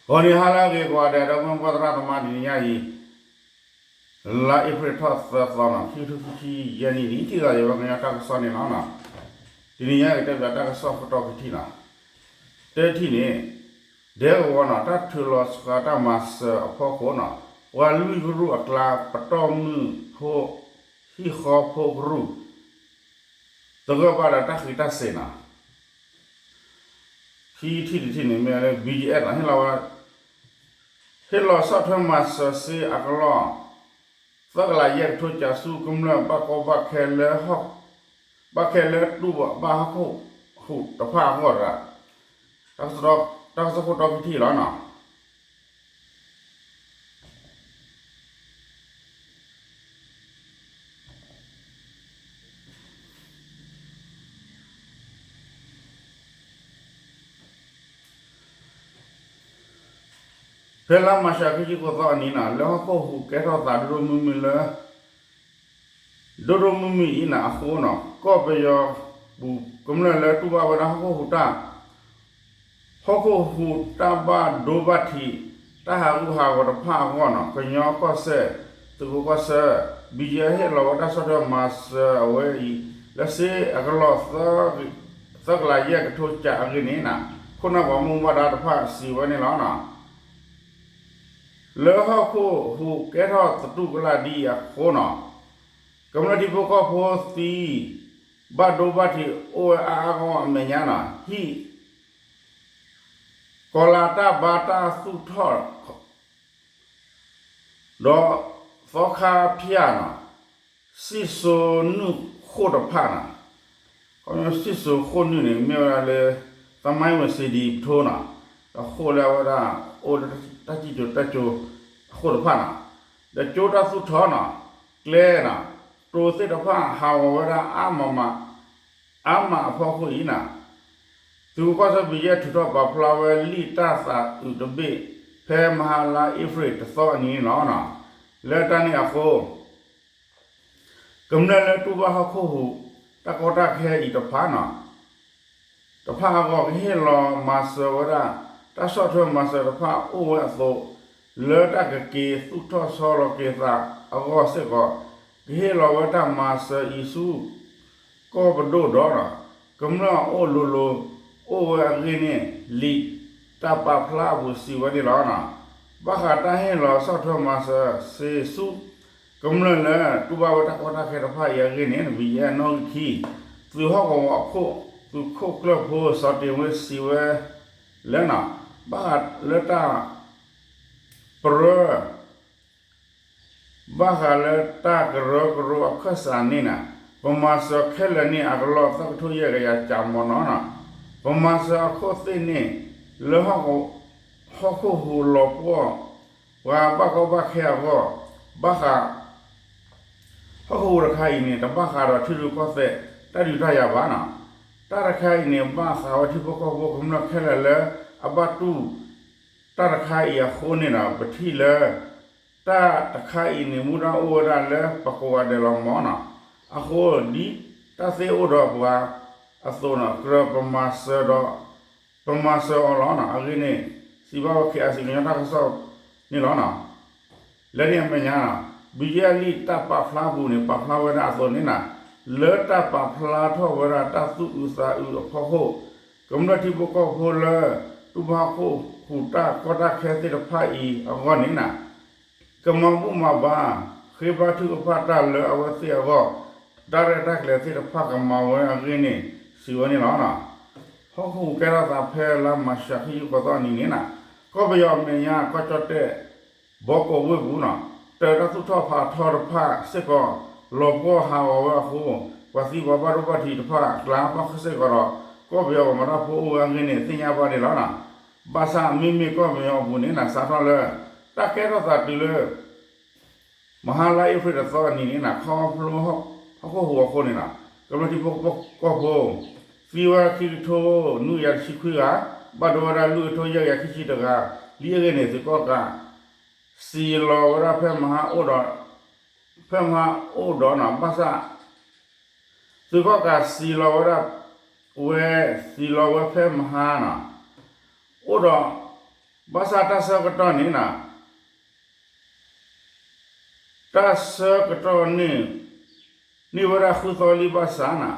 ဂီၤနံၤဟါလၢအဂ့ၤကိးဂၤဒဲး ဒီပုၢ်ဝဲၢ်သရၣ်သမါ တနံၤညါအံၤ လါအ့ဖြ့ၣ်ထီၣ်သၢသီနီၤ ခံကထိခံဆံယဲၢ်နံၣ် နံၣ်ထံၣ်သးယဝဲကညီတၢ်ကစီၣ်န့ၣ်လီၤ. တနံၤညါကတဲဘၣ်တၢ်ကစီၣ်ကတီၢ်ခံထံၣ်နီၤ တထံၣ်န့ၣ် ဒဲကဝီၤနီၤ တၢ်ထုးလီၤစှၤတၢ်မၤစၢၤအဖီခိၣ်နီၤ ပှၤလွံၢ်ကရူၢ်အကျါ ပတီၢ်မုၢ်ဖိ ဟံၣ်ဃီဖိကရူၢ် သဂၢၢ်ဘၣ်ဒီးတၢ်ဃံးတၢ်စ့ၤနီၤ ခံထံၣ်တထံၣ်န့ၣ် မ့ၢ်လၢ ဘံၣ်ကၠံၣ်အဲၣ် ဟ့ၣ်လီၤဝဲ ဟ့ၣ်လီၤဆီၣ်ထွဲမၤစၢၤစ့အကလီၢ် သၢကလးယဲၢ်ကထိကးဆူကမျၢၢ်ဘၣ်ကီဘၣ်ခဲလၢ ဘၣ်ခဲလၢတူၢ်ဘၣ်ဟီၣ်ခိၣ်ဟူးတဖၣ်အဂီၢ်တဂၤ တၢ်ကစီၣ်ခိၣ်တီခံထံၣ်လီၤနီၤ. ဖဲလါမၢ်ၡး ခံဆံဃိးသီအနံၤနီၤ လၢဟီၣ်ခိၣ်ဟူးကဲထီၣ်သးဒိၣ်ဒိၣ်မုၢ်မုၢ်လၢ ဒိၣ်ဒိၣ်မုၢ်မုၢ်အံၤန့ၣ်အဃိနီၤ ကီၢ်ပယီၤပူၤကမျၢၢ်လၢတူၢ်ဘၣ်ဝဲဒၣ်ဟီၣ်ခိၣ်ဟူးတၢ် ဟီၣ်ခိၣ်ဟူးတၢ်ဘၣ်ဒိဘၣ်ထံး တၢ်ဟးဂူာ်ဟးဂီၤတဖၣ်အဂီၢ်နီၤ ကညီကီၢ်စဲၣ် သုးခိၣ်ကီၢ်ဆၢ ဘံၣ်ကၠံၣ်အဲၣ် ဟ့ၣ်လီၤဝဲတၢ်ဆီၣ်ထွဲမၤစၢၤအဝဲအံၤ လၢစ့အကလီၢ် သၢကလးယဲၢ်ကထိကးအဂ့ၢ်န့ၣ်နီၤ ခိၣ်နၢ်ပှၤမုၢ်ဘၣ်ဒါတဖၣ်စံးဝဲန့ၣ်လီၤ. လၢဟီၣ်ခိၣ်ဟူးကဲထီၣ်သတူၢ်ကလာ်ဒ်အံၤအဃိနီၤ ကမျၢၢ်ထံဖိကီၢ်ဖိသံ ဘၣ်ဒိဘၣ်ထံးအိၣ်ဝဲအါအါဂီၢ်ဂီၢ်အမဲာ်ညါနီၤ ဟံၣ် ကီၤလၤတၢ်ဘါတၢ်သူၣ်ထီၣ် ဒီးသီခါဖၠၣ်နီၤ စံၣ်စိၤနုၢ်ခိၣ်တဖၣ်နီၤ စံၣ်စိၤခိၣ်နုၢ်န့ၣ် မ့ၢ်ဝဲဒၣ်လၢ သမိုင်းဝင်စေတီပုထိုးနီၤ ဒီးဃိၣ်လၢအဝဲဒၣ် အိၣ်လၢတၢ်စံၣ်စိၤတၢ်စိၤအခိၣ်တဖၣ်နီၤ ဒီးကၠိတၢ်သူၣ်ထီၣ်နီၤ ကျဲနီၤ တိၤသ့ၣ်တဖၣ်ဟးဂီၤဝဲဒၣ်အါမး အါမးအဖီခိၣ်အံၤနီၤ သုးခိၣ်ကီၢ်ဆၢ ဘံၣ်ကၠံၣ်အဲၣ် ထုးထီၣ်ပာ်ဖျါဝဲလံာ်တၢ်သးအုးတဘ့ၣ် ဖဲမဟါလါအ့ဖြ့ၣ်တသီအနံၤန့ၣ်လီၤ. လၢတၢ်န့ၣ်အဃိ ကမျၢၢ်လၢတူၢ်ဘၣ်ဟီၣ်ခိၣ်ဟူး တၢ်ကီတၢ်ခဲအံၤတဖၣ်နီၤ တဖၣ်အဂီၢ် ကဟ့ၣ်လီၤမၤစၢၤဝဲဒၣ် တၢ်ဆီၣ်ထွဲမၤစၢၤတဖၣ်အိၣ်ဝဲအသိး လၢတၢ်ကက့ၤသူၣ်ထီၣ်ဆီလီၤက့ၤသးအဂီၢ်စ့ၢ်ကီး ကဟ့ၣ်လီၤဝဲတၢ်မၤစၢၤအံၤဆူ ကီၢ်ပဒိၣ်ဒီး ကမျၢၢ်အအိၣ်လိၤလိၤ အိၣ်ဝဲအဂ့ၢ်န့ၣ် လံာ်တၢ်ပာ်ဖျါအပူၤစံးဝဲန့ၣ်လီၤ. ဘၣ်ဃးတၢ်ဟ့ၣ်လီၤဆီၣ်ထွဲမၤစၢၤစ့ဆူ ကမျၢၢ်လၢတူၢ်ဘၣ်ဝဲတၢ်ကီတၢ်ခဲတဖၣ်အံၤအဂ့ၢ်န့ၣ် ဘံၣ်ကၠံၣ်အဲၣ် နီၣ်ဂံၢ်ခံ သုးဟီၣ်ကဝီၤအခိၣ် သုးခိၣ်ကျၢၢ်ဖိ စီၤတ့ၢ်ဝ့ စံးဝဲလၢနီၤ ဘၣ်ဃးလၢတၢ် ပရၢ ဘၣ်ဃးလၢတၢ်ကရၢကရိအခၢၣ်စးန့ၣ်နီၤ ပမၤစၢၤခဲလၢာ်န့ၣ် အကလီၢ်သၢကထိယဲၢ်ကယၤကးမီၢ်နီၤနီၤ ပမၤစၢၤအခိၣ်သ့ၣ်န့ၣ် လၢ ဟီၣ်ခိၣ်ဟူးလီၤပှီၢ် ပှၤဘၣ်ကီဘၣ်ခဲအဂီၢ် ဘၣ်ဃး ဟီၣ်ခိၣ်ဟူးတခါအံၤန့ၣ် တဘၣ်ဃးဒီးထံရူၢ်ကီၢ်သဲး တၢ်ဒုးတၢ်ယၤဘၣ်နီၤ တၢ်တခါအံၤန့ၣ် ဘၣ်ဃးဝဲထံဖိကီၢ်ဖိကမျၢၢ်ခဲလၢာ်လၢ အဘၣ်တူၢ် တၢ်တခါအံၤအဃိန့ၣ်ဒီး ပထံၣ်လၢ တၢ်တခါအံၤန့ၣ် မူဒါအိၣ်ဝဲဒၣ်လၢပကိးဂၤဒဲးလီၤမီၢ်နီၤ အဃိ ဒ်တၢ်သ့အိၣ်ဒီးပှၤအသိးနီၤ ကြၢးပမၤစၢၤဒီး ပမၤစၢၤအီၤလီၤနီၤ အဂ့ၢ်န့ၣ် စံးဘၣ်ဝဲ ခ့ၣ်အဲးစံၣ် ကညီတၢ်ကစီၣ်န့ၣ်လီၤနီၤ လၢန့ၣ်အမဲာ်ညါနီၤ ဘံၣ်ကၠံၣ်အဲၣ်လံာ်တၢ်ပာ်ဖျါအပူၤန့ၣ် ပာ်ဖျါဝဲဒၣ်အသိးန့ၣ်နီၤ လၢတၢ်ပာ်ဖျါထီၣ်ဝဲဒၣ်တၢ်သူၣ်အုးသးအုးအဖီခိၣ် ကမျၢၢ်ထံဖိကီၢ်ဖိလၢ တူၢ်ဘၣ်ဟီၣ်ခိၣ်ဟူးတၢ်ကီတၢ်ခဲသ့ၣ်တဖၣ်အံၤအဂီၢ်န့ၣ်နီၤ ကမၤဘူၣ်မၤဘါ ဃ့ဘါထုကဖၣ်တၢ်လၢအဝဲသ့ၣ်အဂီၢ် တၢ်ရဲၣ်တၢ်ကျဲၤသ့ၣ်တဖၣ်ကမၤဝဲအဂ့ၢ်န့ၣ် စံးဝဲန့ၣ်လီၤ. ဟီၣ်ခိၣ်ဟူးကဲထီၣ်သးဖဲလါမၢ်ၡး ခံဆံဃိးသီအနံၤန့ၣ်နီၤ ကီၢ်ပယီၤအမဲာ်ညါ ကီၢ်ကၠီၣ်တဲၣ် ဘီကီၢ်ဝ့ၢ်ပူၤနီၤ တၢ်တၢ်သူၣ်ထီၣ်ဖးထီတဖၣ်စ့ၢ်ကီး လီၤပှီၢ်ဟးဂီၤဝဲအဃိ ပှၤသံပှၤဘၣ်ဒိဘၣ်ထံးတဖၣ်အကျါ ဘၣ်ဃးစ့ၢ်ကီးဒီး ကီၢ်ပယီၤပှၤမၤတၢ်ဖိအိၣ်ဝဲအဂ့ၢ်န့ၣ် သ့ၣ်ညါဘၣ်န့ၣ်လီၤ. ဘၣ်ဆၣ်မ့မ့ၢ်ကီၢ်ပယီၤအပူၤန့ၣ်နီၤ စးထီၣ်လၢ တၢ်ကဲထီၣ်သးတုၤလၢ မဟါလါအ့ဖြ့ၣ်တသီအနံၤန့ၣ်နီၤ ခီဖျိဟီၣ်ခိၣ်ဟူးအဃိန့ၣ်နီၤ ကမျၢၢ်ထံဖိကီၢ်ဖိ သံဝဲခံကထိနွံကယၤတဆံခွံဂၤ, ဘၣ်ဒိဝဲဒၣ်လွံၢ်ကထိယဲၢ်ကယၤခံဆံတဂၤ, လံအဂ့ၢ်န့ၣ် သုးကီၣ်ကး စံးလီၤဝဲဒၣ်ဖဲမဟါအိၣ်ဒီး ဖဲမဟါအိၣ်ဒီးနီၤ ဘၣ်ဆၣ် သုးကီၣ်ကးစံးလီၤဝဲဒၣ် ဝဲ စံးလီၤဝဲဖဲမဟါနီၤ အိၣ်ဒီး ဘၣ်ဆၣ်တၢ်ဆၢကတီၢ်န့ၣ်နီၤ တၢ်ဆၢကတီၢ်န့ၣ် န့ၢ်ဝဲဒၣ်ဃုသီလံဘၣ်ဆၣ်နီၤ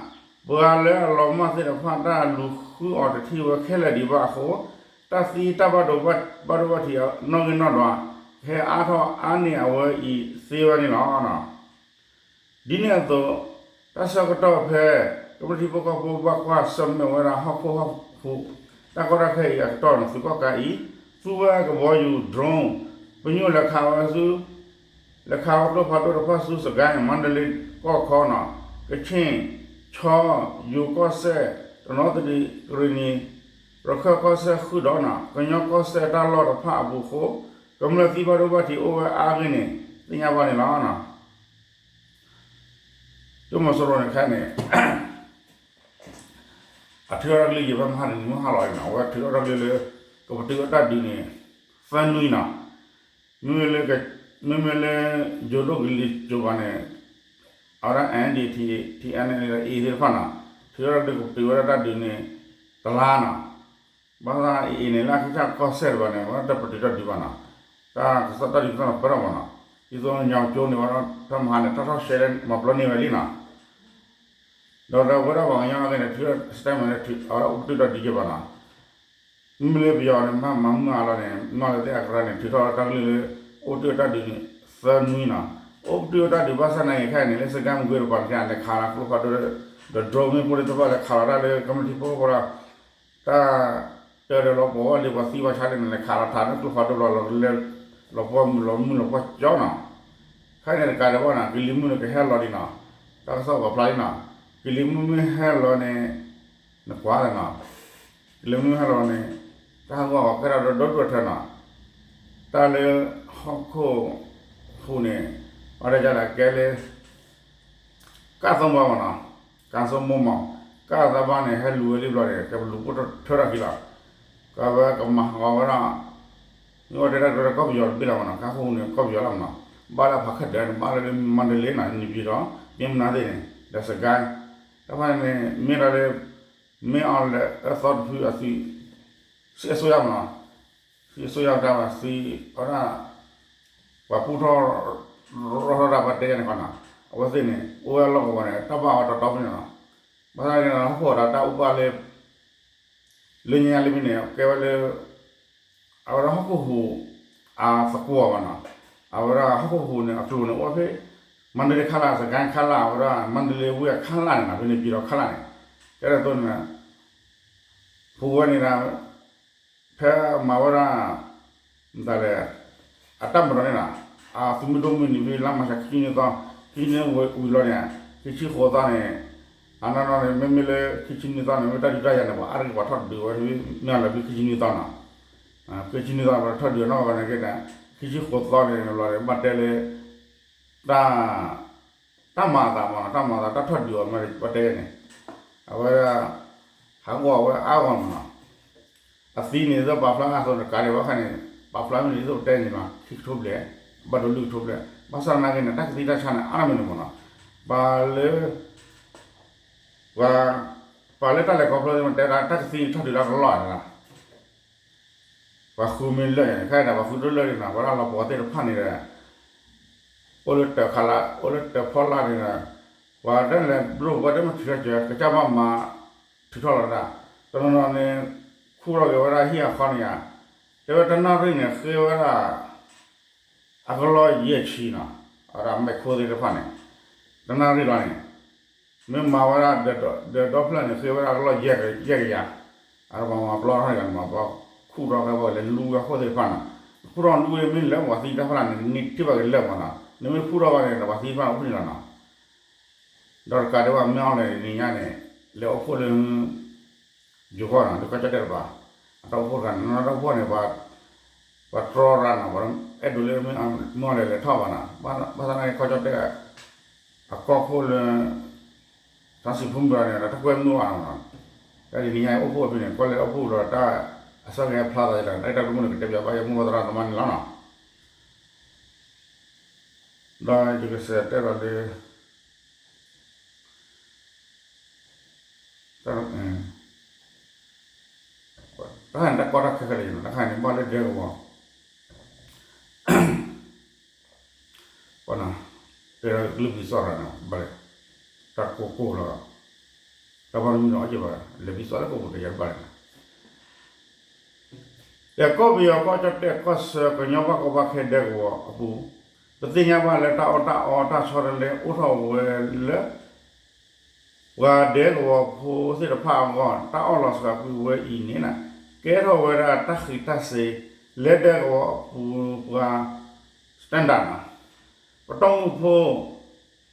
ပှၤလၢအလီၤမၢ်သ့ၣ်တဖၣ် တၢ်လူၤဃုအီၤတထံၣ်ဝဲခဲလၢာ်ဒံးဘၣ်အဃိ တၢ်သံတၢ်ဘၣ်ဒိဘၣ်ထံးနီၣ်ဂံၢ်နီၣ်ဒွး ကဟဲအါထီၣ်အါန့ၢ်အဝဲအံၤသ့ဝဲန့ၣ်လီၤ. ဒ်န့ၣ်အသိး တၢ်ဆၢကတီၢ်ဖဲ ကမျၢၢ်ထံဖိကီၢ်ဖိဘၣ်ကွၢ်ဆၢၣ်မဲာ်ဝဲဒၣ်ဟီၣ်ခိၣ်ဟီၣ်ခိၣ် တၢ်ကီတၢ်ခဲအံၤအကတီၢ်န့ၣ် သုးကီၣ်ကးအံၤ သူဝဲကဘီယူၤ drone ပညိၣ်လဲၤခးဝဲဆူ လဲၤခးဝဲကျိဖးဒိၣ်တဖၣ်ဆူစကဲ မါဒလ့ကီၢ်ခီနီၤ ကဆ့ၣ် ဆီ ယိၤကီၢ်စဲၣ် တနီသရံၣ်ကရ့ၣ်နံၤ ရခၢၣ်ကီၢ်စဲၣ်ဃုာ်ဒီးနီၤ ကညီကီၢ်စဲၣ်တၢ်လီၢ်တဖၣ်အပူၤအဃိ ကမျၢၢ်သံဘၣ်ဒိဘၣ်ထံးအိၣ်ဝဲအါဂ့ၢ်န့ၣ် သ့ၣ်ညါဘၣ်န့ၣ်လီၤ. သုးမီၤစိရိၤန့ၣ်ခဲအံၤန့ၣ် အထုးထီၣ်တၢ်ကလုၢ်ယံၤဖဲမဟါတနံၤမုၢ်ဟါလီၤအံၤနီၤ အဝဲထုးထီၣ်တၢ်ကလုၢ်လၢ ကပတုာ်ဝဲတၢ်ဒုးန့ၣ် သၢနွံနီၤ မ့မ့ၢ်လၢ ယိၤဒိၣ်ကလံၤစိးပၤန့ၣ် အဝဲဒၣ် N D T N A သ့ၣ်တဖၣ်နီၤ ထုးထီၣ်တၢ်ကလုၢ်ကပတုာ်ဝဲဒၣ်တၢ်ဒုးန့ၣ် တလါနီၤ ဘၣ်ဆၣ်အံၤန့ၣ် လၢအခံကစၢ်ကီၢ်စဲၣ်တဖၣ်န့ၣ် အဝဲဒၣ်တပတုာ်တၢ်ဒုးဘၣ်နီၤ တၢ်ကစီၣ်တၢ်ဒုးကစီၣ်န့ၣ်ပၢၢ်ထီၣ်မးနီၤ ဒ်သိးညီကၠိန့ၣ်ဝဲဒၣ် တၢ်မဟါန့ၣ် တၢ်ထီၣ်ရှဲလၢမၤပျီန့ၢ်ဝဲလံနီၤ ဒီးတၢ်ဝဲဒၣ်ပှၤကညီအဂ့ၢ်န့ၣ် ထုးထီၣ် statement န့ၣ် အဝဲဒၣ်အိၣ်ပတုာ်တၢ်ဒုးက့ၤဘၣ်နီၤ မ့မ့ၢ်လၢပယီၤန့ၣ် မၤမုာ်အါလီၤန့ၣ် မ့ၢ်လၢသ့ၣ်အကရၢန့ၣ် ထုးထီၣ်တၢ်ကလုၢ်လၢ အိၣ်ပတုာ်တၢ်ဒုးန့ၣ် သၢနွံနီၤ အိၣ်ပတုာ်တၢ်ဒုးဘၣ်ဆၣ်နာ်က့ၤခဲအံၤန့ၣ် လၢစကဲမကွ့တပၤန့ၣ် လဲၤခးလီၤကျိဖးဒိၣ် ဒီး drone မ့ၣ်ပိၢ်သ့ၣ်တဖၣ်လဲၤခးလီၤတၢ်လၢကမျၢၢ်ထံဖိကီၢ်ဖိလီၤ တၢ်တၢ်ဒီးလီၤပှီၢ်ဝဲလံပှၤသံဘၣ်ဆၣ်န့ၣ် လဲၤခးလီၤထးလၢကျိဖးဒိၣ်လီၤ လီၤကလဲ လီၤပှီၢ်မုၢ်လီၤမုၢ်လီၤပှီၢ်ကၠီနီၤ ခဲအံၤန့ၣ်တကးဒံးဘၣ်နီၤ ကလံၤမုၢ်န့ၣ်ကဟဲလီၤလံနီၤ တၢ်ကစီၣ်ပာ်ဖျါလံနီၤ ကလံၤမုၢ်မ့ၢ်ဟဲလီၤန့ၣ် နကွၢ်လၢၤနီၤ ကလံၤမုၢ်ဟဲလီၤန့ၣ် တၢ်ဟးဂီၤအီၤကဲထီၣ်ဒီဒူၣ်အထၢနီၤ တၢ်လၢဟီၣ်ခိၣ်ဟူးန့ၣ် အဝဲဒၣ်ကလဲၤကဲလၢ ကၣ်သိမီၤမးနီၤ ကၣ်သိမီၤမး ကၣ်သးဘၣ်န့ၣ် ဟဲလူၤဝဲလံဘျီန့ၣ် ကလူၤပိၢ်ထၢထီၣ်က့ၤလီၤ ကဝဲကမၤဟးဂီၤဝဲဒၣ် မ့ၢ်ဝဲတဲဒၣ်ကရၢကီၢ်ပယီၤတဘ့ၣ်လီၤမးနီၤ ကၣ်ဟူးန့ၣ် ကီၢ်ပယီၤလီၤမးနီၤ ဘၣ်လၢဖးခၢၣ်ဒၢးန့ၣ် ဘၣ်လၢမန္တလေးနီၤ နေပြည်တော် မြင်းမူနာ်သ့ၣ်န့ၣ် ဒီးစစ်ကိုင်း တၢ်ဖဲန့ၣ် မ့ၢ်ဒၣ်လၢ မင်းအောင်လှိုင်အသီတဖုအသုး စစ်အစိုးရမးနီၤ စစ်အစိုးရတၢ်ဘၣ်သုး အဝဲဒၣ် ပှၤပူထီၣ် ရီၣ်ထီၣ်တၢ်ပှၤတဲယၤန့ၣ်ခီနီၤ အဝဲသ့ၣ်န့ၣ် အိၣ်ဝဲလီၢ်ကဝီၤန့ၣ် တၢ်ဘၣ်ဝဲတီတီဖဲန့ၣ်လီၤ ဘၣ်ဆၣ်န့ၣ် ဟီၣ်ခိၣ်ဒီးတၢ်အိၣ်ဘၣ်လၢ လၢညါလၢမ့ၢ်န့ၣ် ကဲဝဲလၢ အဝဲဒၣ်ဟီၣ်ခိၣ်ဟူး အသကွီၤမးနီၤ အဝဲဒၣ်ဟီၣ်ခိၣ်ဟူးန့ၣ် အကျိၤန့ၣ် အိၣ်ဖဲ မန္တလေးခလ စစ်ကိုင်းခလ အဝဲဒၣ် မန္တလေးဝ့ၢ်အခလန့ၣ်နီၤ ဖဲန့ၣ် ပြည်တော်ခလန့ၣ် ကဲထီၣ်သိးန့ၣ် ဟူးဝဲန့ၣ်ဒီး ဖဲမၤဝဲဒၣ် မတၤလဲၣ် အတၢ်မၤဒီးန့ၣ်နီၤ အသုးမုၢ်ဒိၣ်မုၢ်နံၤဖဲလါမၤရှးခံဆံနွံသီ ခံဆံနွံဝံၤလီၤန့ၣ် ခံဆံဃိးသီန့ၣ် အနီၢ်နီၢ်န့ၣ် မ့မ့ၢ်လၢခံဆံနွံသီန့ၣ် မ့ၢ်တၢ်ဒုးတၢ်ယၤန့ၣ် ပှၤအါတက့ၢ်ပှၤထီၣ်ဒုးဝဲ မ့ၢ်အလီၤဖဲခံဆံနွံသီနီၤ ခံဆံနွံသီပှၤထီၣ်ဒုးအနီၢ်ကီၢ်န့ၣ်က့န့ၣ် ခံဆံဃိးသီန့ၣ်လီၤန့ၣ် ဘၣ်တဲလၢ တၢ် တၢ်မၤအသးမးနီၤ တၢ်မၤအသး တၢ်ထီၣ်ဒုးအီၤမ့ၢ်ဘၣ်တဲန့ၣ် အဝဲဒၣ် ဟးဂီၤဝဲအါဂီၢ်မးနီၤ အသံန့ၣ် ဒ်သိးပာ်ဖျါအသိးန့ၣ် တကးဒံးဘၣ်ခဲန့ၣ် ပာ်ဖျါမ့ၢ်န့ၣ် ဒ်သိးပတဲန့ၣ်မး ခံကထိဘျဲၣ် ဘၣ်ဒိလွံၢ်ကထိဘျဲၣ် ဘၣ်ဆၣ်သနာ်က့န့ၣ် တၢ်ကသံၣ်တၢ်ဆါန့ၣ် အါမးန့ၣ်မးနီၤ ပှၤလၢ ပှၤ ပှၤလၢတၢ်လဲၤခီဖျိသ့ၣ်မး တဲဒၣ်တၢ်ကသံၣ်ထီၣ်ဒုးတၢ်ကလီၢ်န့ၣ်လီၤ ပှၤဃုမ့ၢ်လၢာ်န့ၣ် ခဲအံၤဒီးပှၤဃုဒိၣ်လၢာ်န့ၣ်နီၤ ပှၤလၢလီၤပှီၢ်သ့ၣ်တဖၣ်န့ၣ်ဒီး အိၣ်လၢတၢၤခါလၢ အိၣ်လၢတၢၤဖီလာ်န့ၣ်ဒီး ပှၤတလဲၤဘျိၣ်ပှၤတမ့ၢ်ထုးထီၣ်စၢၤ ကစၢ်ဘၣ်မၤထုးထီၣ်လီၤတၢ် တနီၤနီၤန့ၣ် ခူၣ်ထီၣ်က့ၤဝဲဒၣ်ဟံၣ်အခီန့ၣ်ဧါ တဲဝဲတနၣ်ရံၣ်န့ၣ် ဃ့ဝဲဒၣ် အကလီၢ်ယဲၢ်ဆံနီၤ အဝဲဒၣ်မဲးခိၣ်သ့ၣ်တဖၣ်န့ၣ် တနၣ်ရံၣ်လီၤန့ၣ် မ့ၢ်မၤဝဲဒၣ် ဒီးဒီဖျၢၣ်န့ၣ် ဃ့ဝဲဒၣ်အကလီၢ်ယဲၢ်ကယၤ အဝဲဒၣ်ပှၤမၤပျီထီၣ်န့ၣ် ပှၤခူၣ်ထီၣ်ကဲပှၤလဲၤလူၤဝဲခိၣ်သ့ၣ်တဖၣ်နီၤ ခူၣ်ထီၣ်လူၤဝဲမ့ၢ်လၢပှၤသံတၢ်ဖီလာ်န့ၣ် နထံၣ်ဘၣ်က့ၤလၢာ်မးနီၤ နမ့ၢ်ခူၣ်ထီၣ်ဘၣ်န့ၣ် ပှၤသံတဖၣ်အိၣ်ဖဲန့ၣ်လီၤနီၤ ဒီးတကးဒံးဘၣ် မင်းအောင်လှိုင်န့ၣ်ညါန့ၣ် လဲၤအိၣ်ဖှိၣ်လၢ ယိၤကီၢ်နီၤ လၢကီၢ်ကၠီၣ်တဲၣ်တပၤ အတၢ်အိၣ်ဖှိၣ်တခါန့ၣ် နီၢ်နီၢ်တၢ်အိၣ်ဖှိၣ်န့ၣ် ပှၤတြီရၤနီၤ ပှၤအဲၣ်ဒိးလၢ မင်းအောင်လှိုင်လဲၤထီၣ်ဘၣ်နီၤ ဘၣ်ဆၣ်သနာ်က့ ကီၢ်ကၠီၣ်တဲၣ် အကီၢ်ခိၣ်လၢ တၢ်စံးဖုမုၢ်ဂၤန့ၣ် တၢ်ကွဲမုာ်ဘၣ်နီၤ တၢ်ဒ်န့ၣ်ညါအံၤအိၣ်ဖှိၣ်အဖဲန့ၣ် ကွၢ်လၢအိၣ်ဖှိၣ်ဒီးတၢ်အဆၢကဟဲဖျါသးလီၤ တၢ်အဲၣ်တၢ်ကွဲမုာ်န့ၣ် ကတဲပၠးဘၣ်ယမိၢ်ပှၢ်သရၣ်သမါန့ၣ်လီၤနီၤ ဒီးယကစံးတဲလီၤလၢ တၢ် တၢ်ခါန့ၣ် တၢ်ကီတၢ်ခဲခဲလၢာ်န့ၣ် တၢ်ခါန့ၣ် ဘၣ်လၢဒဲကဝီၤ ပှၤနီၤ တဲလၢဘံစီၣ်ရၤနီၤ ဘၣ်လၢ တၢ်ကိၢ်ကိၢ်လီၤ တၢ်ဘၣ်တမုာ်နီၤ အီၣ်က့ၤဘၣ် လဲၤဘံစီၣ်လၢကိၣ်ပူၤတယၤတဘၣ်လၢၤနီၤ ဒီးကီၢ်ပယီၤကီၢ်ကၠီၣ်တဲၣ်ကီၢ်ဆၢကညီဘၣ်ကီဘၣ်ခဲဒဲကဝီၤအပူၤ ပသ့ၣ်ညါဘၣ်လၢတၢ်အီၣ်တၢ်အီတၢ်ဆီတလဲအိၣ်ထီၣ်ဝဲလၢ ပှၤဒဲကဝီၤဖိသ့ၣ်တဖၣ်အဂီၢ် တၢ်အီၣ်လီၤစှၤကွံာ်ဝဲအံၤန့ၣ် ကဲထီၣ်ဝဲဒၣ်တၢ်ဃံးတၢ်စ့ၤ လၢဒဲကဝီၤအပူၤပှၤ standard နီၤ ပတီၢ်မုၢ်ဖိ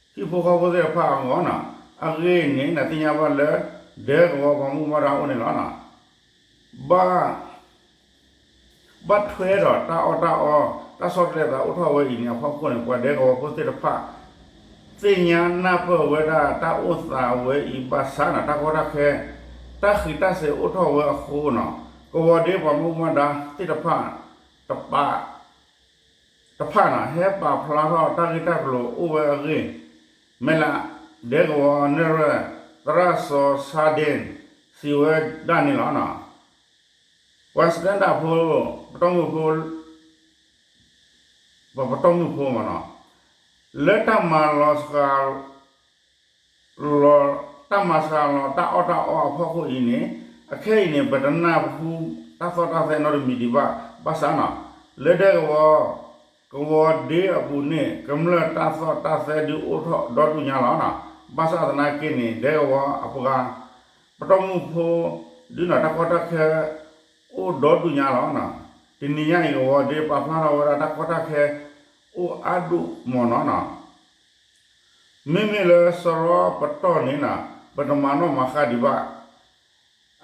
ဟံၣ်ဖိဃီဖိသ့ၣ်တဖၣ်အဂီၢ်နီၤ အဂ့ၢ်န့ၣ် နသ့ၣ်ညါဘၣ်လၢ ဒဲကဝီၤပှၤမူဘၣ်ဒါအိၣ်န့ၣ်လီၤနီၤ ဘၣ် ဘၣ်ထွဲဒီးတၢ်အီၣ်တၢ်အီ တၢ်ဆီတလဲသးအိၣ်ထီၣ်ဝဲအံၤန့ၣ် အဖီခိၣ်န့ၣ် ပှၤဒဲကဝီၤဖိသ့ၣ်တဖၣ် သ့ၣ်ညါနၢ်ပၢၢ်ဝဲဒၣ်တၢ်အိၣ်သးဝဲအံၤဘၣ်ဆၣ်နီၤ တၢ်ကီတၢ်ခဲ တၢ်ဃံးတၢ်စ့ၤအိၣ်ထီၣ်ဝဲအဃိနီၤ ကဝီၤဒ့ပှၤမူဘၣ်ဒါသ့ၣ်တဖၣ် တပာ် တဖၣ်နီၤ ဟဲပာ်ဖျါထီၣ်တၢ်ဂ့ၢ်တၢ်ကျိၤအိၣ်ဝဲအဂ့ၢ် မဲာ်လး ဒဲကဝီၤနဲၣ်ရွဲၣ် သရၣ်စီၤဆါဒ့ၣ် စံးဝဲဒၣ်န့ၣ်လီၤ. ပှၤ standard ဖိ ပတီၢ်မုၢ်ဖိ ပှၤပတီၢ်မုၢ်ဖိမ့ၢ်နီၤ လၢတၢ်မၤလီၤစှၤ လီၤ တၢ်မၤစှၤလီၤတၢ်အီၣ်တၢ်အီအဖီခိၣ်အံၤန့ၣ် အခဲအံၤန့ၣ် ပတနၢ်ဟူတၢ်သီၣ်တၢ်သဲနီတမံၤဒံးဘၣ် ဘၣ်ဆၣ်နီၤ လၢဒဲကဝီၤ ကဝီၤဒ့အပူၤန့ၣ် ကမျၢၢ်တၢ်သီၣ်တၢ်သဲဒုးအိၣ်ထီၣ်ဒီဒူၣ်ညါလီၤနီၤ. ဘၣ်ဆၣ်သနာ်က့န့ၣ် ဒဲကဝီၤအပှၤ ပတီၢ်မုၢ်ဖိ ဒုးနီၤ တၢ်ကီတၢ်ခဲ အိၣ်ဒီဒူၣ်ညါလီၤနီၤ. တနံၤညါအံၤ ကဝီၤဒ့ပာ်ဖျါထီၣ်ဝဲဒၣ်တၢ်ကီတၢ်ခဲ အိၣ်အါဒူၣ်မ့ၢ်နီၤနီၤ. မ့မ့ၢ်လၢစရီပတီၢ်န့ၣ်နီၤ ပတမၤနီၣ်မၤဃါဒံးဘၣ်.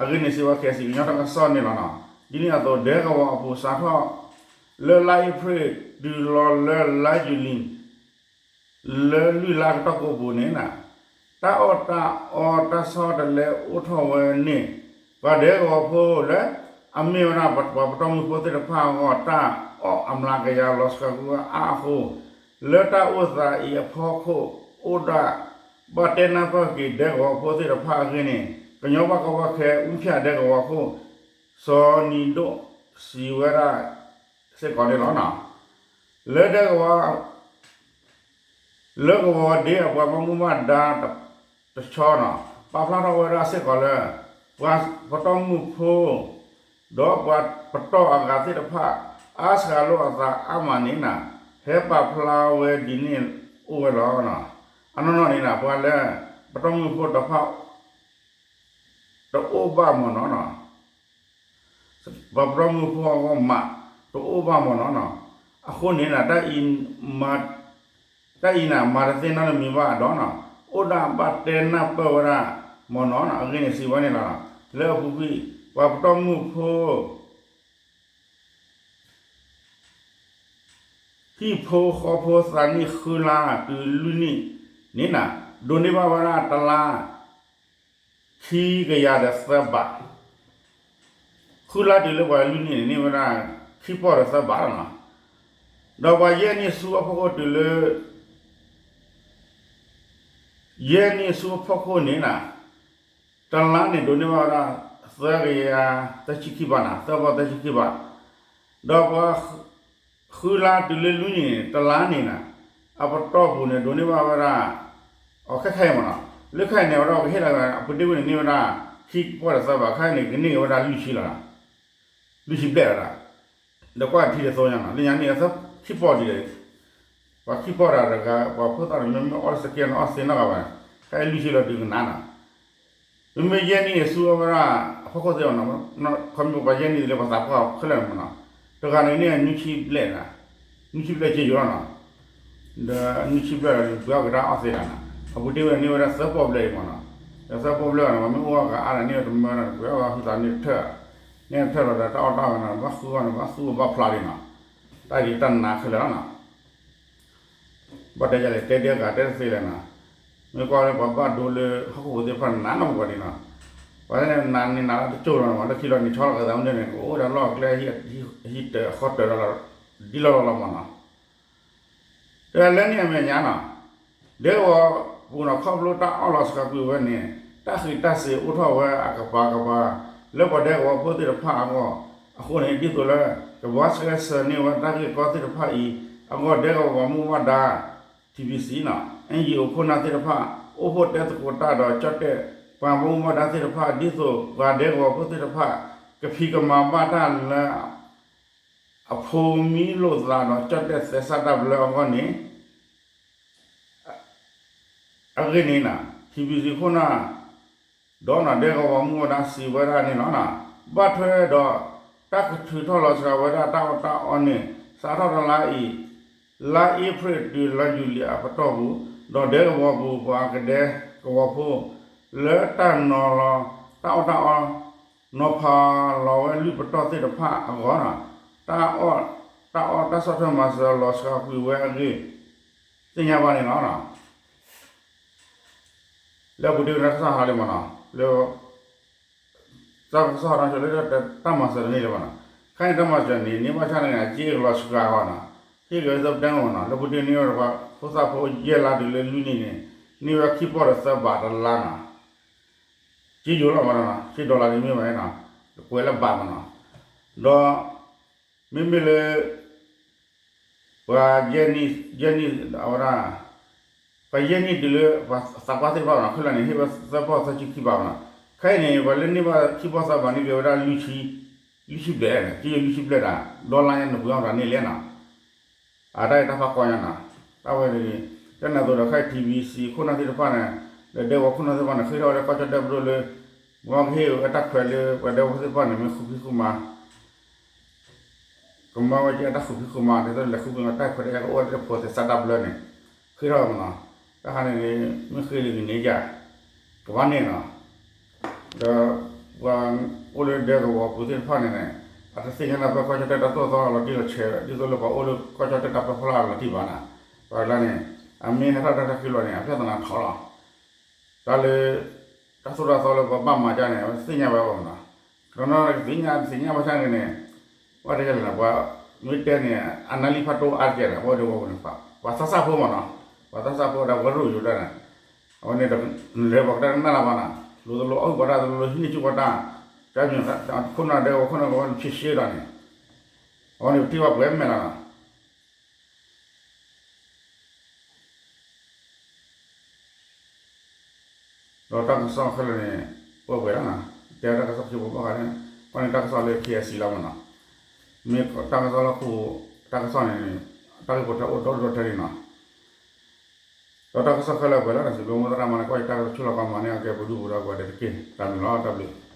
အဂ့ၢ်န့ၣ်စံးဝဲ KIC ကညီတၢ်ကစီၣ်န့ၣ်လီၤနီၤ. ဒ်န့ၣ်အသိး ဒဲကဝီၤအပူၤစးထီၣ် လၢလါအ့ဖြ့ၣ်တုၤလီၤလၢလါယူၤလံ လၢလွံၢ်လါကတီၢ်ကိးပူၤန့ၣ်နီၤ တၢ်အီၣ်တၢ်အီတၢ်ဆီတလဲအိၣ်ထီၣ်ဝဲန့ၣ် ပှၤဒဲကဝီၤဖိလၢ အမ့ၢ်ဝဲဒၣ်ပှၤပတီၢ်မုၢ်ဖိသ့ၣ်တဖၣ်အဂီၢ် တၢ်အီၣ်အမျးကယၤလီၤစှၤကွံာ်ဝဲအါအဃိ လၢတၢ်အိၣ်သးအံၤအဖီခိၣ် အိၣ်ဒၣ် ဘၣ်တဲနၢ်ပၢၢ်က့ၤဒဲကဝီၤဖိသ့ၣ်တဖၣ်အဂ့ၢ်န့ၣ် ကညီဘၣ်ကီဘၣ်ခဲ အူဖၠၣ်ဒဲကဝီၤခိၣ် စီၤနံၤဒိၣ် စံးဝဲဒၣ်စ့ၢ်ကီးန့ၣ်လီၤ. လၢဒဲကဝီၤ လၢကဝီၤဒ့အပှၤဘၣ်မူဘၣ်ဒါ တဆီနီၤ ပာ်ဖျါထီၣ်ဝဲဒၣ်စ့ၢ်ကီးလၢ ပှၤပတီၢ်မုၢ်ဖိ ဒီးပှၤပတီၢ်အဂၤသ့ၣ်တဖၣ် အါစှၤလိာ်အသးအါမးန့ၣ်နီၤ ဟဲပာ်ဖျါဝဲဒ်န့ၣ်အိၣ်ဝဲလီၤ. အနီၢ်နီၢ်န့ၣ်နီၤ ပှၤလၢ ပတီၢ်မုၢ်ဖိတဖၣ် တအိၣ်ဘၣ်မ့ၢ်နီၤနီၤ ပှၤပတီၢ်မုၢ်ဖိအဂီၢ်မး တအိၣ်ဘၣ်မ့ၢ်နီၤနီၤ. အဃိန့ၣ် တၢ်အံၤနၤ မၤတသ့နီတမံၤဘၣ်ဒီးနီၤ အိၣ်ဒၣ်ဘၣ်တဲနၢ်ပၢၢ်ဝဲဒၣ်မ့ၢ်နီၤနီၤ အဂ့ၢ်န့ၣ်စံးဝဲန့ၣ်လီၤ. လၢအပူၤကွံာ် ပှၤပတီၢ်မုၢ်ဖိ ဟံၣ်ဖိဃီဖိသးနံၣ်ဃုလါတုၤလွံၢ်နံၣ်န့ၣ်နီၤ ဒိးန့ၢ်ဘၣ်ဝဲဒၣ်တလါ ခံကယၤဒီးသၢဘး ဃုလါတုၤလၢပှၤလွံၢ်နံၣ်န့ၣ် န့ၢ်ဝဲဒၣ်ခံပီၢ်ဒီးသၢဘးလီၤနီၤ. ဒီးပှၤယဲၢ်နံၣ်ဆူအဖီခိၣ်တုၤလၢ ယဲၢ်နံၣ်ဆူအဖီခိၣ်န့ၣ်နီၤ တလါန့ၣ်ဒိးန့ၢ်ဘၣ်ဝဲဒၣ် သၢကယၤသၢဆံခံဘးနီၤ သၢပီၢ်သၢဆံခံဘး ဒီးပှၤ ဃုလါတုၤလၢလွံၢ်နံၣ်န့ၣ် တလါန့ၣ်နီၤ အပတီၢ်ပူၤန့ၣ် ဒိးန့ၢ်ဘၣ်ဝဲဒၣ် အခဲခဲအံၤမ့ၢ်နီၤ လၢခဲအံၤန့ၣ် အဝဲဒၣ်ကဟ့ၣ်လီၤ အပူၤတ့ၢ်ဝဲန့ၣ်န့ၢ်ဝဲဒၣ် ခံပီၢ်ဒီးသၢဘး ခဲအံၤန့ၣ် ကန့ၢ်က့ၤဝဲဒၣ်လွံၢ်ဆံလီၤ လွံၢ်ဆံဘျဲၣ်လီၤဒီး ဒီးကွၢ်ထံတသိညါနီၤ လၢညါန့ၣ် သၢခံပီၢ်ဒ်လဲၣ် ပှၤခံပီၢ်တဂၤတဂၤ ပှၤဖိသၣ်န့ၣ် မ့မ့ၢ်အီၣ်စကဲနီၤ အီၣ်သ့နီတဂၤဘၣ်န့ၣ် ခဲအံၤလွံၢ်ဆံလီၤဒုးကနၣ်နီၤ မ့မ့ၢ်ယဲၢ်နံၣ်အဆူအဝဲဒၣ် အဖီခိၣ်သ့ၣ်နီၤ ခီမ့ၢ်ပှၤယဲၢ်နံၣ်သ့ၣ်လၢပှၤသးပှၢ်ခဲလၢာ်န့ၣ်မ့ၢ်နီၤ တဂၤန့ၣ်န့ၢ်နွံဆံဘျဲၣ်နီၤ နွံဆံဘျဲၣ်က့ယိာ်လီၤနီၤ ဒီးနွံဆံဘျဲၣ်လီၤန့ၣ် ပှ့ၤအီၣ်ကဒါအီၣ်သ့နီၤ အပူၤတ့ၢ်ဝဲန့ၢ်ဝဲဒၣ်သၢပီၢ်ဘျဲၣ်အံၤမ့ၢ်နီၤ ဒီးသၢပီၢ်ဘျဲၣ်အံၤန့ၣ် ပှၤမ့ၢ်အိၣ်အီၣ်ကအါဒီးန့ၢ်ဝဲတမၢနီၤ ပှ့ၤအီၣ်ကဟုသးန့ၢ်တထၢၣ် န့ၢ်တထၢၣ်လီၤဒီးတၢ်အီၣ်တၢ်အီနီၤ ဘၣ်ဃုအီၣ်န့ၣ် ဘၣ်သူအီၣ်ဘၣ်ဖျါလံနီၤ တၢ်ဒ်တၢ်နါခဲလၢာ်လီၤနီၤ ဘၣ်တဲယၤလဲၣ် တဲဒဲဂၤတဲတသ့လဲၣ်နီၤ မ့ၢ်ကွၢ်လၢပှၤဘၣ်ဒိလၢဟီၣ်ခိၣ်ဖိသ့ၣ်တဖၣ်နးနီၢ်ပှၤဒံးနီၤ ပှၤန့ၣ်နးန့ၣ်နးလၢတကၠိၢ်လီၤနီၤ လၢခံလီၤန့ၣ် ဆီလီၤကသးမနုၤန့ၣ် ကအိၣ်ဝဲဒၣ်လီၢ်ကျဲ ဟံၣ်တၢ်ဃီတၢ်ဒီး ဒ်လီၢ်လီၢ်လီၤမ့ၢ်နီၤ တၢ်လၢန့ၣ်အမဲာ်ညါနီၤ ဒဲကဝီၤပူၤနီၤ ခီဖျိတၢ်အီၣ်လီၤစှၤကွံာ်ဝဲန့ၣ် တၢ်ဃံးတၢ်စ့ၤအိၣ်ထီၣ်ဝဲအကပၤကပၤ လၢပှၤဒဲကဝီၤဖိသ့ၣ်တဖၣ်အဂီၢ်အဃိန့ၣ် ဒ်သိးလၢ ကဘှါဆှဲဆှၢန့ၢ်ဝဲတၢ်ဂ့ၢ်ကီသ့ၣ်တဖၣ်အံၤအဂီၢ် ဒဲကဝီၤပှၤမူဘၣ်ဒါ ထံဘံစံ နီၤ NGO ခိၣ်နၢ်သ့ၣ်တဖၣ် အိၣ်ဖှိၣ်တဲသကိးတၢ်ဒီး ကၠီၣ်တဲၣ်ပှၤမူဘၣ်ဒါသ့ၣ်တဖၣ် ဒ်သိးပှၤဒဲကဝီၤဖိသ့ၣ်တဖၣ် ကဖံးကမၤဘၣ်တၢ်လၢ အဖိမံလိာ်သးဒီး ကၠီၣ်တဲၣ်သဲစးတၢ်ဘျၢအဂီၢ်န့ၣ် အဂ့ၢ်န့ၣ် ထံဘံစံခိၣ်နၢ် ဒီးနီၢ်ဒဲကဝီၤမူဘၣ်ဒါ စံးဝဲဒၣ်န့ၣ်လီၤ. ဘၣ်ထွဲဒီးတၢ်ကထုးထီၣ်လီၤစှၤဝဲဒၣ်တၢ်အီၣ်တၢ်အီန့ၣ် စးထီၣ်တလါအံၤ လါအ့ဖြ့ၣ်တုၤလါယူၤလံအပတီၢ်ပူၤ ဒီးဒဲကဝီၤပူၤပှၤကဒဲကဝီၤဖိ လၢတၢ်နီၤလီၤ တၢ်အီၣ်တၢ်အီ နီၤဖးလီၤဝဲလွံၢ်ပတီၢ်သ့ၣ်တဖၣ်အဂီၢ် တၢ်အီၣ် တၢ်အီၣ်တၢ်ဆီၣ်ထွဲမၤစၢၤလီၤစှၤကွံာ်ဝဲအဂ့ၢ် သ့ၣ်ညါဘၣ်န့ၣ်လီၤ. လၢအပူၤတ့ၢ်တၢ်ကစီၣ်ဟးလံမ့ၢ်နီၤ လၢ တၢ်ကစီၣ်ဟးထီၣ်လၢတၢ်မၤစၢၤတန့ၢ်လၢၤဘၣ်နီၤ ခဲအံၤတၢ်မၤစၢၤန့ၣ် န့ၢ်ဘၣ်ဆၣ်န့ၣ် အစ့ကလီၤစှၤအဂီၢ်နီၤ ဟ့ၣ်က့ၤဝဲသၢပတဲမ့ၢ်နီၤ လၢပူၤတ့ၢ်န့ၢ်ဝဲဒၣ်ပှၤဖိသၣ်ဖိယဲၢ်လါတုၤလၢလွံၢ်နံၣ်န့ၣ် န့ၢ်ဝဲခံပီၢ်ဒီးသၢဘးတလါနီၤ စ့ယိၤလီၤမ့ၢ်နီၤ စ့ဒီလါန့ၣ်မ့ၢ်ဘၣ်နီၤ ကွဲးလၢဘးမ့ၢ်နီၤ ဒီး မ့မ့ၢ်လၢ ပှၤယဲၢ်နံၣ် ယဲၢ်နံၣ်အဝဲဒၣ် ပှၤယဲၢ်နံၣ်တုၤလၢပှၤသးပှၢ်သ့ၣ်တဖၣ်နီၤ ခဲလၢာ်န့ၣ် ဟ့ၣ်ဝဲသၢပီၢ်သၢဆံခံဘးနီၤ ခဲအံၤန့ၣ် ပှၤလၢန့ၢ်ဘၣ်ခံပီၢ်သၢဘးန့ၢ်က့ၤဝဲဒၣ် လွံၢ်ဆံဘျဲၣ် စ့ယိၤလွံၢ်ဆံဘျဲၣ်ဒၣ် ဒီလါညါန့ၣ် ပှၤအီၣ်တၢ်န့ၢ်လဲၣ်နီၤ အတၢ်ဂ့ၢ်တၢ်ဖးကီညါနီၤ တၢ်ဝဲန့ၣ် တၢ်နၢ်သိးဒီးခဲအံၤ ထံဘံစံ ခိၣ်နၢ်သ့ၣ်တဖၣ်န့ၣ် ဒီးဒဲကဝီၤခိၣ်နၢ်သ့ၣ်တဖၣ်န့ၣ် ဃ့ထီၣ်ဝဲဒၣ်ကီၢ်ကၠီၣ်တဲၣ်ပဒိၣ်လၢ ပှၤကဟ့ၣ်ဝဲတၢ်ခွဲးလၢ ပှၤဒဲကဝီၤသ့ၣ်တဖၣ်န့ၣ် မ့ၢ်ဃုဖံးဃုမၤ ကမၤဝဲကဲတၢ်ဃုဖံးဃုမၤ ဒ်သိးလဲၤဃုဖံးဃုမၤတၢ်ခွဲးတၢ်ယာ်ကအိၣ်ဝဲတဖှိၣ်သဲးစးတၢ်ဘျၢန့ၣ် ဃ့ထီၣ်ဝဲမ့ၢ်နီၤ တၢ်ခါန့ၣ်န့ၣ် မ့ၢ်ဃ့လံန့ၣ်ယါ ကဘၣ်န့ၣ်နီၤ ဒီးပှၤအိၣ်လၢဒဲကဝီၤပူၤသ့ၣ်တဖၣ်န့ၣ်န့ၣ် အတသ့ၣ်ညါလၢပှၤကီၢ်ကၠီၣ်တဲၣ်တၢ်သိၣ်တၢ်သီလီၤတံၢ်လီၤဆဲး ဒ်သိးလၢပှၤအိၣ်လၢကီၢ်ကၠီၣ်တဲၣ်တၢ်ပၢဖီလာ်လီၤတံၢ်ဘၣ်နီၤ ပှၤလၢန့ၣ် အမ့ၢ်ဟဲထီၣ်တၢ်တၢ်ခံလီၤန့ၣ် အပြဿနာထီၣ်လီၤ တၢ်လၢ တၢ်သိၣ်တၢ်သီလၢပှၤဘၣ်မၤဒ်န့ၣ် အဝဲသ့ၣ်ညါဝဲဘၣ်မ့ၢ်နီၤ, တနီၤနီၤကသ့ၣ်ညါ တသ့ၣ်ညါဘၣ်ဆၣ်န့ၣ် ဘၣ်တဲလဲၣ်နီၤ ပှၤမ့ၢ်တဲန့ၣ် အနၢလံဖးဒိၣ်အါတက့ၢ်ဒီး ပှၤဒဲကဝီၤပူၤန့ၣ် ပှၤသးစၢ်ဖိမ့ၢ်နီၤ, ပှၤသးစၢ်ဖိဒီးပှၤရူၢ်ယိၤတၢ်န့ၣ် အဝဲန့ၣ်ဒီး လဲၤပှၤကတၢၢ်ကနၣ်လၢၤဘၣ်နီၤ, လိၤတလိၤအီၣ်ဟုၣ်ပှၤတၢ် တလိၤလိၤဟံးန့ၢ်ဆူပှၤတၢ်, တၢ်မ့ၢ်ခိၣ်နၢ်ဒဲကဝီၤခိၣ်နၢ်ကဝီၤန့ၣ် ဖံးရှဲဒီးန့ၣ် အဝဲန့ၣ်ပထံၣ်ဘၣ်ပှဲၤမဲာ်လီၤနီၤ. ဒီးတၢ်ကစီၣ်ခဲလၢာ်န့ၣ် ပှဲၤပှဲၤလီၤနီၤ, တဲတၢ်ကစီၣ်ခံဘိဘၣ်ဃးန့ၣ်, ကွၢ်န့ၣ်တၢ်ကစီၣ်လၢ ခ့ၣ်အဲၣ်စံၣ် လီၤမ့ၢ်နီၤ, မ့ၢ်တၢ်ကစီၣ်လၢခိၣ်, တၢ်ကစီၣ်န့ၣ် တၢ်ဂ့ၢ်ပိာ်ထွဲအိၣ်ဒီဒူၣ်ဒီထၢလံနီၤ, ဒီးတၢ်ကစီၣ်ခဲလၢာ်ပှဲၤလီၤနီၤ, စံးဘျုးမိၢ်သရၣ်မၤန့ၣ် ကွၢ်ယတၢ်ကစီၣ်ဆိၣ်လီၤကီမၤန့ၢ်အကဲပဒူၣ်ပဒီပုၢ်ဝဲၢ်တက့ၢ်, တၢ်ဘျုးလီၤ တၢ်ဘျုး.